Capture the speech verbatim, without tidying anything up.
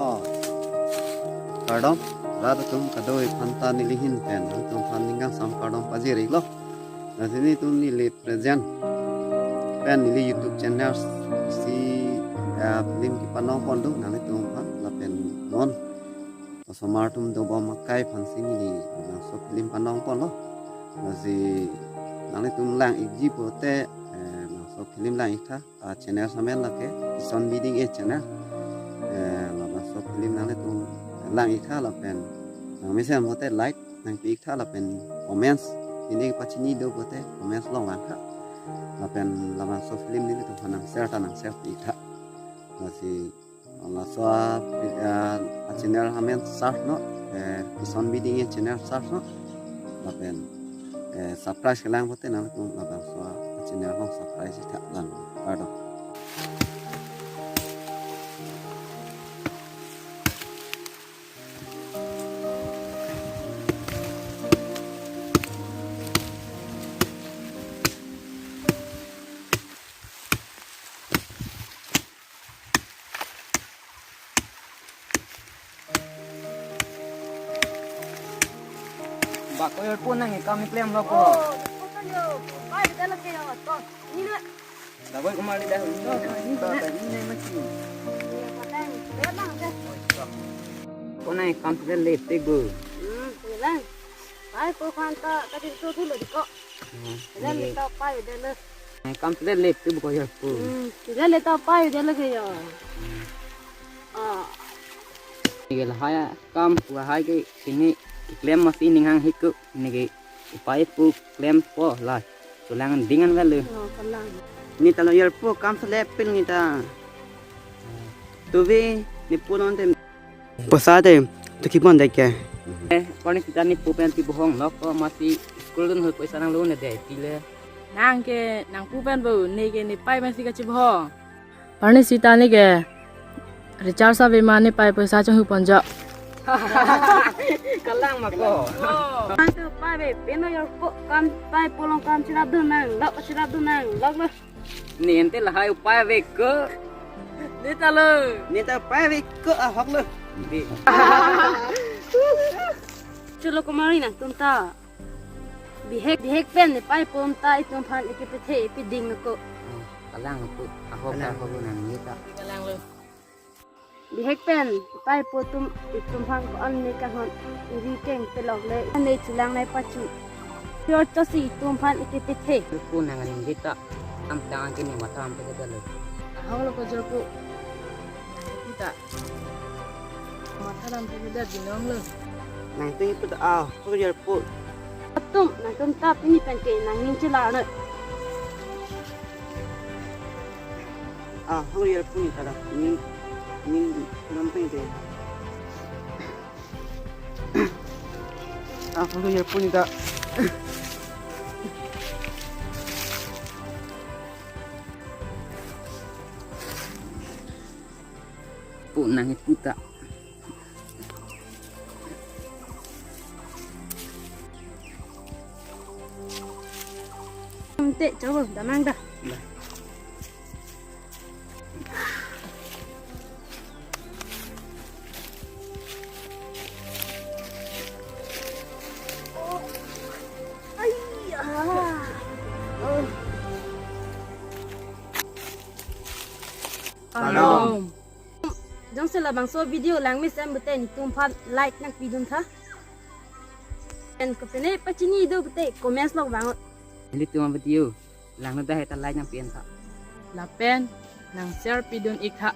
Oh, kardom rat atum, kadokave aphanta neli ahin pen nangtumphan ning kangsam kardom pajir-iklo. Lasi nelitum neli present pen neli YouTube channel si, eh, film kepanong pon do nanglitumphan lapen non osomar atum dobom akai aphansi neli labangso film panong ponlo. Lasi nanglitum lang-ikji pote, eh, labangso film lang-iktha. A channel amen lake Kison Biding A channel. Eh, labangso film nanglitum lang-iktha lapen nangmesen pote like nangpi-iktha lapen comments, pine pachini do pote comments along vangtha. Lapen labangso film nelitum aphan nang share ta nang share pi-iktha. Lasi laso a, a channel amen search non, eh, Kison Biding A channel search non. Lapen, eh, subscribe kelang pote nangtum labangso a channel along subscribe-iktha lang. Kardom. Bako yor po nang kam klemlo ko. Oh, po to yo. Pai da lake yo to. Ni na. Dabai kumari dah. To, to, ni na. To, to, ni na mati. Ni patang. Ya bang deh. Ko nang kam le le te go. Hmm, lang. Pai ko kan ta ta di to dulu di ko. Hmm. Dale ta pai dale. Kam le le te buko ya pu. Hmm, dale ta pai dale ke ya. Hmm. Ah. Neke lahai akam pu lahai ke sini keklem masi ning hang hik ke neke upai pu klempo la. Sulang dingan velu. Oh, kalang. Ni talo yor pu kam sele pil ni ta. Tuvi ni punon te. Poisa te to kipon deke. Eh, poni sita ni pu pen pibohong nok ko masi school dun hoi poisa nanglo ne de pile. Nang ke nang pu pen bo, neke ne pai pensi kachibohong. Poni sita neke recharge ave ma ne pai poisa chonghu ponjo. Kalang ma ko. Nang ke pai ave, peno yor ko kam pai polong kam chirap dun nang, lok chirap dun nang, lok lo. Ni ente lahai upai ave ke. Ni talo. Ni ta upai ave ke ahok lo. Di. Chulo kumari nangtum ta. Bihek, bihek pen ne pai pon ta itum aphan ikepethe ipiding ko. Hmm, kalang ko. Ahok ta ahok lo nang ni ta. Kalang lo. Bihek pen pai po atum itum aphan ko-an ne kanghon iri keng pelok le ne chilang nai pachu. Yor to si itum aphan ikepethe. Pu nang aning kita. Am tang ke ni mata am pe ke lo. Ahok lo ko jor ko. Kita. Mata ram pe ke binong lo. Nangtum ipu ta ahok yor pu. Atum nangtum ta pini pen ke nangning chelar ne. Ahok yor pu ni ta da. Ning, ning ram pe te. Ahok yor pu ni ta. Pu nang ipu ta. Ante coba damang dah. Dah. Ai, ah. Kardom. Jongsi labangso video langmesen pute netum aphan like nangpidun tha. Pen kopine pachini do pute comments lok vang. Nelitum video langno dah ta like nangpi-en tha. Lapen nang share pidun-ik tha.